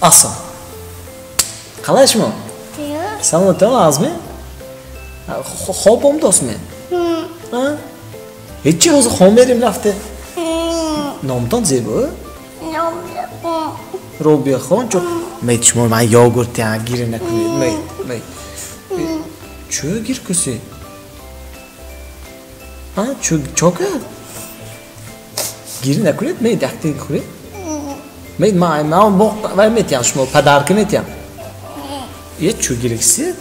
Аҳсан. Қалай шумо? Саломатон азми? Хоб омдосми? Ҳечи ҳозир хом мерим рафте. Номтон зебо? Робияхон чо мед шумо ман йогурт гир накунед. Мед, мед. Чё гир куси? А, чё чока? Гир накунед, мед якте хӯред. Мед ман боқ вай метиям шумо падарка метиям. Е чё гириксед?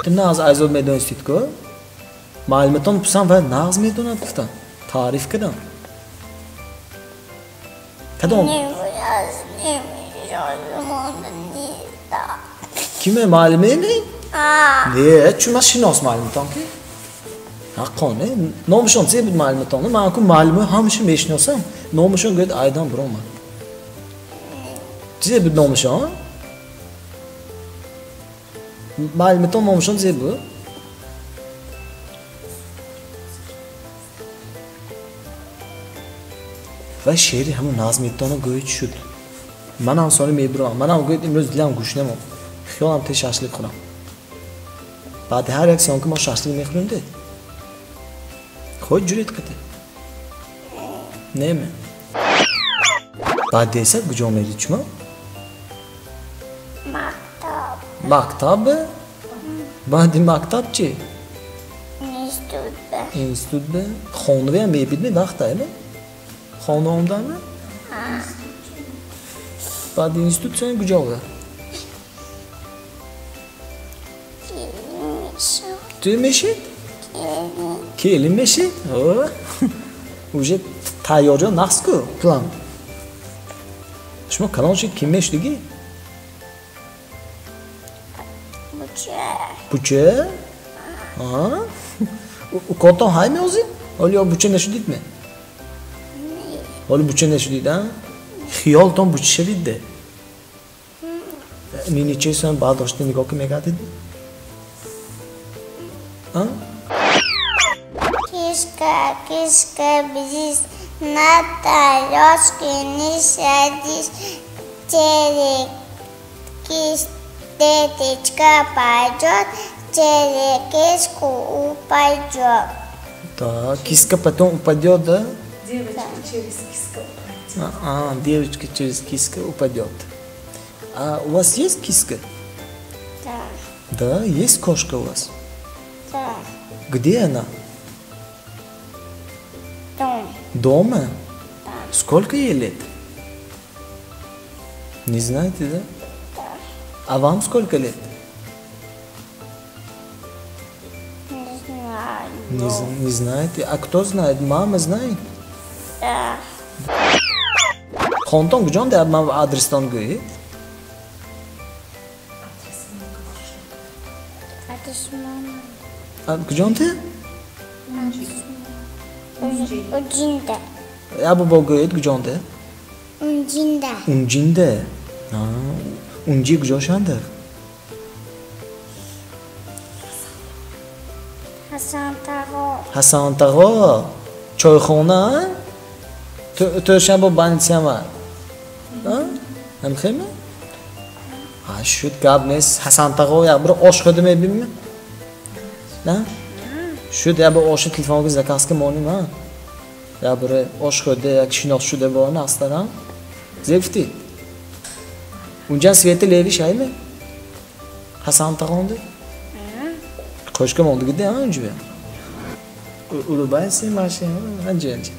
Ту нағз айзод медонистид ко? Маълумотон пурсам вай нағз медонад гуфтам. Таъриф кардам. Кадом? Киме маълуме не? Не, чун ман шинос маълумотон ки. Ҳаққоне, номашон зе буд маълумотон? Ман ку маълумо ҳамаша мешиносам. Номашон гӯяд айдан биромад. Зе буд номашон? Маълумотон номашон зе буд? Вай шеъри ҳамон нағз метавона гӯяд шуд. Манам сони мебурам. Манам гӯяд имрӯз дилам гӯшна мон. Хиёлам те шашлик хӯрам. Баъди ҳар як съёмка мо шашлик мехӯрем де. Хоҳ ҷуред қате? Неме. Баъд десад куҷо мерид шумо? Мактаб. Мактаб? Баъди мактаб чӣ? Институт. Институт. Хонавиам мебидми вақтайми? Хона омдами? Баъди институт сен куҷо буда? Ту мешид? Келин мешид? Уже тайёрҷо нақс ку план. Шумо калон шид ким мешудигӣ? Буча. Буча? Укотон ҳай меозид? Ҳоло ё буча нашудидме? Ҳоло буча нашудид, а? Хиёлтон буча шавид де? Ниничесон баъд дошта нигоҳ ки мегардид? Кишка, кишка, бежишь, на тарелке не садись, через кистетечка пойдет, через киску упадет. Да, киска потом упадет, да? Девочка через киску упадет. А, девочка через киска упадет. А у вас есть киска? Да. Да, есть кошка у вас? Да. Где она? Дома. Дома? Да. Сколько ей лет? Не знаете, да? Да. А вам сколько лет? Не знаю. Не знаете? А кто знает? Мама знает? Да. Хонтон куҷон де ман адрестон гӯед? Куҷон те? Унҷинда. Я бобо гӯед куҷон те? Унҷинда. Унҷинда. Унҷи куҷо шанда? Ҳасантағо. Ҳасантағо. Чойхона? Тӯршанбо банитсиама. Ҳамхеме? Шуд гап нест. Ҳасантағо як бир ош хӯрда мебинем? На? Шуд як бир оши телефонга заказ ка моним, а? Як бир ош хӯрда, як шинос шуда бо астарам. Зе гуфтӣ? Унҷан света левиш айме? Ҳасантағонда? Қошка мондагида, а, унҷа? Улыбайся, Маша. Анҷа, анҷа.